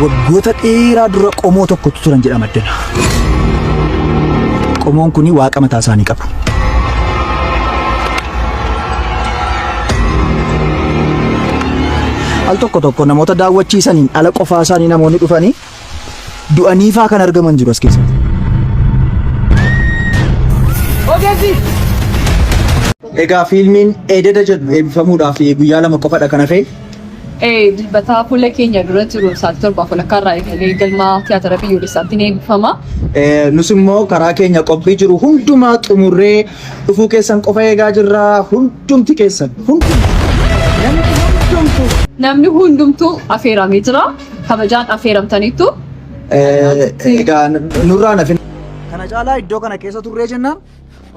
Waggoota dheeraa dura qomoo tokkotu turan jedhama addana. Qomoon kun waaqa mataa isaanii qabu. Al tokko tokko namoota daawwachiisaniin ala qofaa isaanii namoonni dhufanii du'anii faa kan argaman jiru as keessatti. Ogeessi! Egaa fiilmiin Ededa jedhu eebbifamuudhaaf guyyaa 2 qofadha kan hafe. Dilbataa fuula keenya dura jiru sa'aatii torbaaf walakkaa irraa eegalee galma tiyaatira biyyoolessaatti ni eebbifama. Nus immoo karaa keenya qophii jiru hundumaa xumurree dhufuu keessan qofa eegaa jirra. Hundumti keessan hundumti namni hundumtuu. Namni hundumtuu afeeramee jira. Kabajaan afeeramtaniittu. Egaa nurraa nafin. Kana caalaa iddoo kana keessa turree jennaan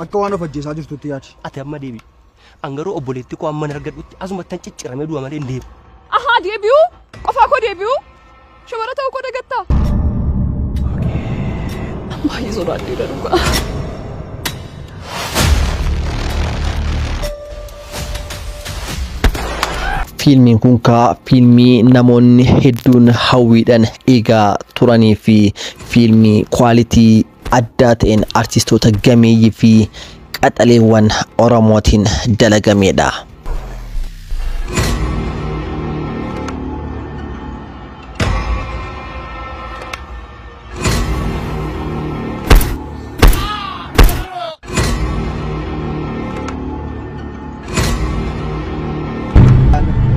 akka waan of ajjeesaa jirtutti yaadi. Ati amma deebi'i. An garuu obboleettii koo amman argadhutti asumattan cicciramee du'a malee hin deebi'u. Ahaa deebi'uu? Qofaa koo deebi'uu? Shamara ta'uu koo dagattaa? Baay'ee sodaadheera dhugaa. Fiilmiin kun kaa fiilmii namoonni hedduun hawwiidhaan eegaa turanii fi fiilmii kwaalitii addaa ta'een artistoota gameeyyii fi qaxaleewwan Oromootiin dalagameedha.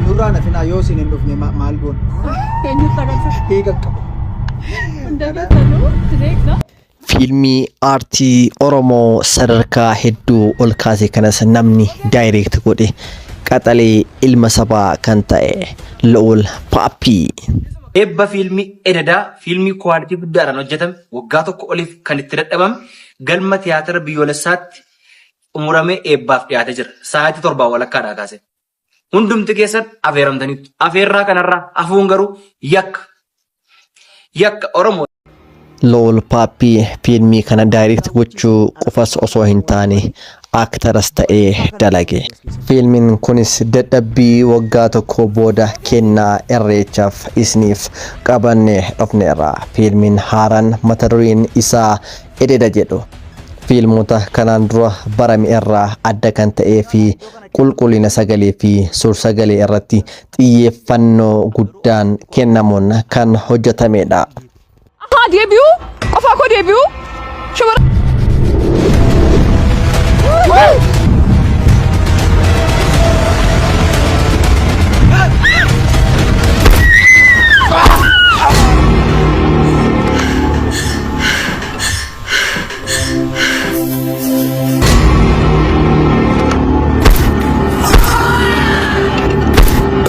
Nurraa nafinaa yoo isin hin dhufne maal goona? Eenyutti agarsiisa? Hiika qabu. Hunda keessanuu isin eegna. Fiilmii aartii Oromoo sadarkaa hedduu ol kaase kanas namni daayireekt godhe qaxalee ilma sabaa kan ta'e Lu'ul Paappii. Eebba fiilmii Edadaa fiilmii kuwaalitii guddaadhaan hojjetame waggaa tokko oliif kan itti dadhabame galma tiyaatira biyyoolessaatti xumuramee eebbaaf dhiyaatee jira. Sa'aatii torbaa walakkaadhaa kaasee. Hundumti keessan afeeramtaniittu. Afeerraa kanarraa hafuun garuu yakka. Yakka Oromoo. Lool Paappii fiilmii kana daayireekt gochuu qofas osoo hin taane aaktaras ta'ee dalage. Fiilmiin kunis dadhabbii waggaa tokkoo booda kennaa Irreechaaf isiniif qabannee dhufneerra. Fiilmiin haaraan mata dureen isaa Ededa jedhu fiilmota kanaan dura barame irraa adda kan ta'ee fi qulqullina sagalee fi suur-sagalee irratti xiyyeeffannoo guddaan kennamuun kan hojjetameedha. Ahaa deebi'uu? Qofaa koo deebi'uu? Shamara.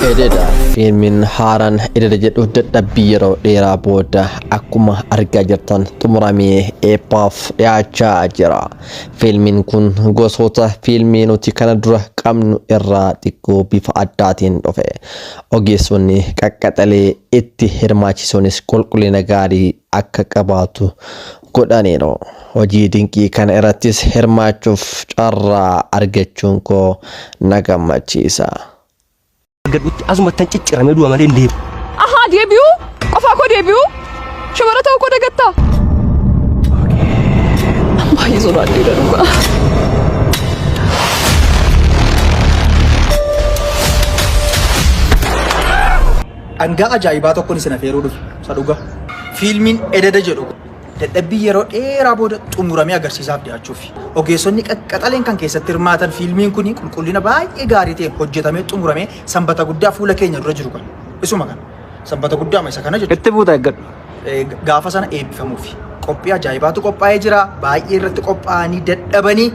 Ededa fiilmiin haaraan Ededa jedhu dadhabbii yeroo dheeraa booda akkuma argaa jirtan xumuramee eebbaaf dhiyaachaa jira. Fiilmiin kun gosoota fiilmii nuti kana dura qabnu irraa xiqqoo bifa addaatiin dhufe. Ogeessonni qaqqaxalee itti hirmaachisuunis qulqullina gaarii akka qabaatu godhaniiru. Hojii dinqii kana irrattis hirmaachuuf carraa argachuun koo na gammachiisa. argadhutti asumattan cicciramee du'a malee hin deebi'u. Ahaa deebi'uu? Qofaa koo deebi'uu? Shamara ta'uu koo dagattaa? Baay'ee sodaadheera dhugaa. Dhangaa ajaa'ibaa tokkon isin afeeruu dhufe. Isa dhugaa. Fiilmiin Ededa jedhu kun dadhabbii yeroo dheeraa booda xumuramee agarsiisaaf dhiyaachuufi. Ogeessonni qaqqaxaleen kan keessatti hirmaatan fiilmiin kun qulqullina baay'ee gaarii ta'een hojjetamee xumuramee sanbata guddaa fuula keenya dura jiru kana. Isuma kana. Sanbata guddaa isa kana jechuudha. Itti buuta eeggadhu. Gaafa sana eebbifamuufi. Qophii ajaa'ibaatu qophaa'ee jira. Baay'ee irratti qophaa'anii dadhabanii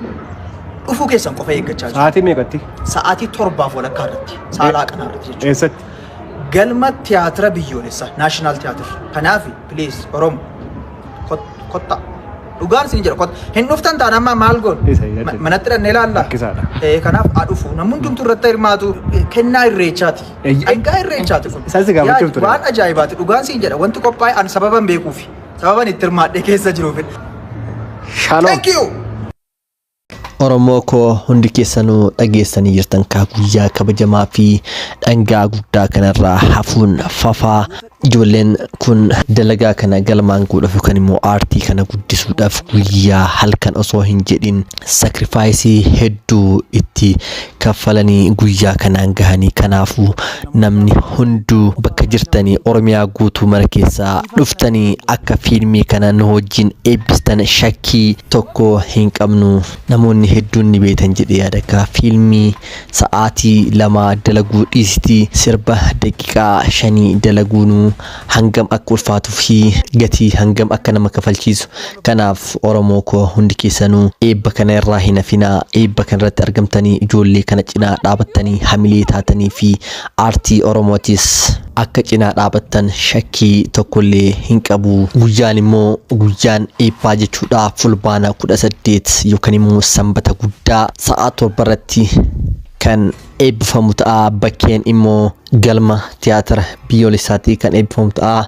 dhufuu keessan qofa eeggachaa jiru. Sa'aatii meeqatti? Sa'aatii torbaaf walakkaa irratti. Sa'a laaqanaa irratti jechuudha. Eessatti? Galma tiyaatira biyyoolessaa, National Theatre. Kanaaf please Oromo kottaa. Dhugaan isin jedha kotta. Hin dhuftan taanaan amma maal goon? Isa yaadde. Manatti dhannee ilaalla. Rakkisaadha. Kanaaf haa dhufu. Namni hundumtuu irratti hirmaatu kennaa irreechaati. Dhangaa irreechaati kun. Isaan si gaafachuuf ture. Waan ajaa'ibaati. Dhugaan siin jedha. Wanti qophaa'e an sababan beekuufi. Sababan itti hirmaadhee keessa jiruufidha. Shalom. Thank you. Oromoo koo, hundi keessanuu dhageessanii jirtan kaa, guyyaa kabajamaa fi dhangaa guddaa kanarraa hafuun fafaa. Ijoolleen kun dalagaa kana galmaan guudhaaf yookaan immoo aartii kana guddisuudhaaf guyyaa halkan osoo hin jedhin sacrifice hedduu itti kaffalanii guyyaa kanaan gahanii. Kanaafuu namni hunduu bakka jirtanii Oromiyaa guutuu mara keessaa dhuftanii akka fiilmii kana nu wajjin eebbistan shakkii tokko hin qabnu. Namoonni hedduun ni beektan jedhee yaada ka, fiilmii sa'aatii 2 dalaguu dhiisitii sirba daqiiqaa 5 dalaguunuu hangam akka ulfaatuu fi gatii hangam akka nama kafalchiisu. Kanaaf Oromoo koo, hundi keessanuu eebba kana irraa hin hafinaa. Eebba kana irratti argamtanii ijoollee kana cinaa dhaabattanii hamilee taatanii fi aartii Oromootis akka cinaa dhaabattan shakkii tokkollee hin qabu. Guyyaan immoo guyyaan eebbaa jechuudha, Fulbaana 18 yookaan immoo Sanbata guddaa sa'a 7 irratti kan eebbifamu ta'a. Bakkeen immoo galma tiyaatira biyyoolessaatii kan eebbifamu ta'a.